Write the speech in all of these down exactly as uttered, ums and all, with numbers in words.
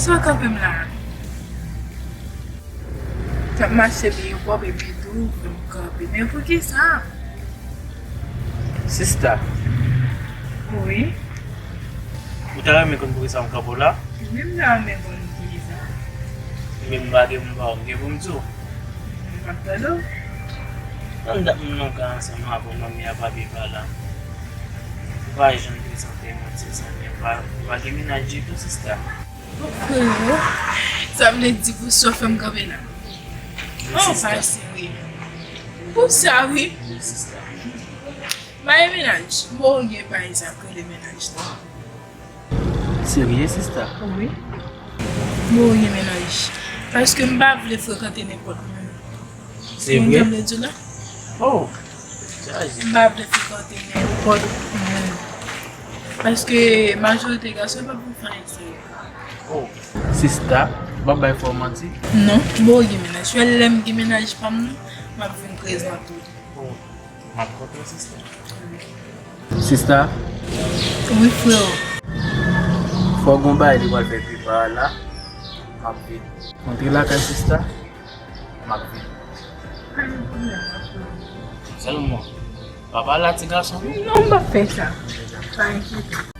Sa w kanpe m la? T ap mache byen pwòp epi tou, fè m kanpe. Men poukisa? Sista. Wi. Ou ta renmen konn poukisa m kanpe w la? Wi, m ta renmen konn poukisa. Men m pa gen, m pa gen pou m di w. M ap tande w. Nan dat m nan kay ansanm avè w, manmi a pa byen pale. Ou pa janm prezante m, se sa, men ou pa, ou pa gen mennaj ditou, sista. Frero, sa vle di pou sa w fè m kanpe la? Oh, pa serye. Pou sa, wi. Wi, sista. M pa gen mennaj. M poko gen bagay sa k rele mennaj la. Serye, sista? Wi. M poko gen mennaj. Paske m pa vle frekante nenpòt moun. Se vre? Konn sa m vle di w la? Oh, chaje. M pa vle frekante nenpòt moun. Paske majorite gason yo pa pou fè anyen serye. Oh. Sista, w ap bay frè w manti? Non, m poko gen mennaj. Sèl lè m gen mennaj pa m nan, m ap vin prezante w. Oh, m ap kontan, sista. Sista? Wi, freo. Fò gon bagay li pral fè epi pa la, m ap vin. Antre lakay sista, m ap vin. Sèlman, pa pale a ti gason non. Non, m p ap fè sa. Pa enkyete.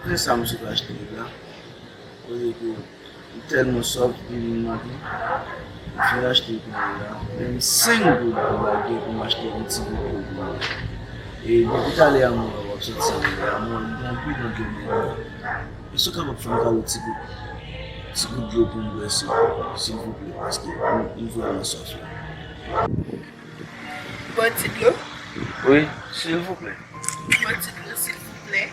Se sa m sot achte la. Kote ke m tèlman sòf, li vin manke. M fin achte kounye la. Menm senk goud pou m al gen pou m achte yon ti gout dlo pou mwen. E depi talè a m wè w ap soti anlè a, m wè m gen anpil nan dlo men w. Èske w kapab fè m kado ti gout, ti gout dlo pou m bwè, silvouplè, paske m, m vrèman sòf la. Bò ti dlo. Wi, silvouplè. Bò ti dlo, silvouplè.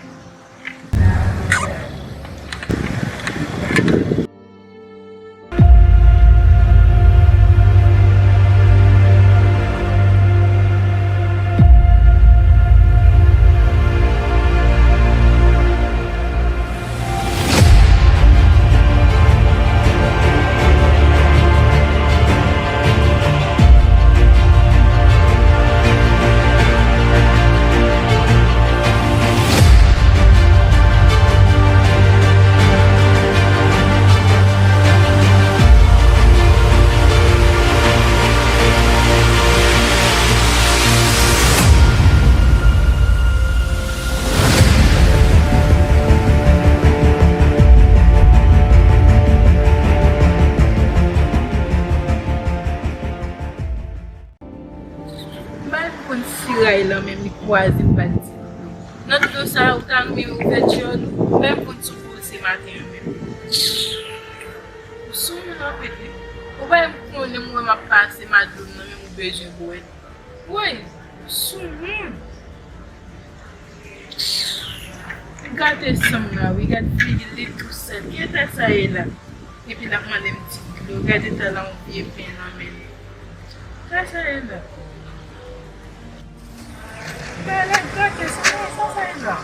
M pa menm konn si ray lan menm li kwaze m pa t di dlo. Nan dlo sa a, ou ta renmen ouvèti yo, ou pa menm konn si w poze maten an menm. Ou sou moun anpil wi. Ou pa menm konnen m wè m ap pase ma dlo m nan menm ou bezwen bwè. Woy, ou sou moun. Gade sanm la wi, gade figi li tou sèl. Ki eta sa ye la? Epi l ap mande m ti dlo. Gade eta la yon vye pen nan men li. Sa sa ye la? Bèl, gade sa, sa sa ye la?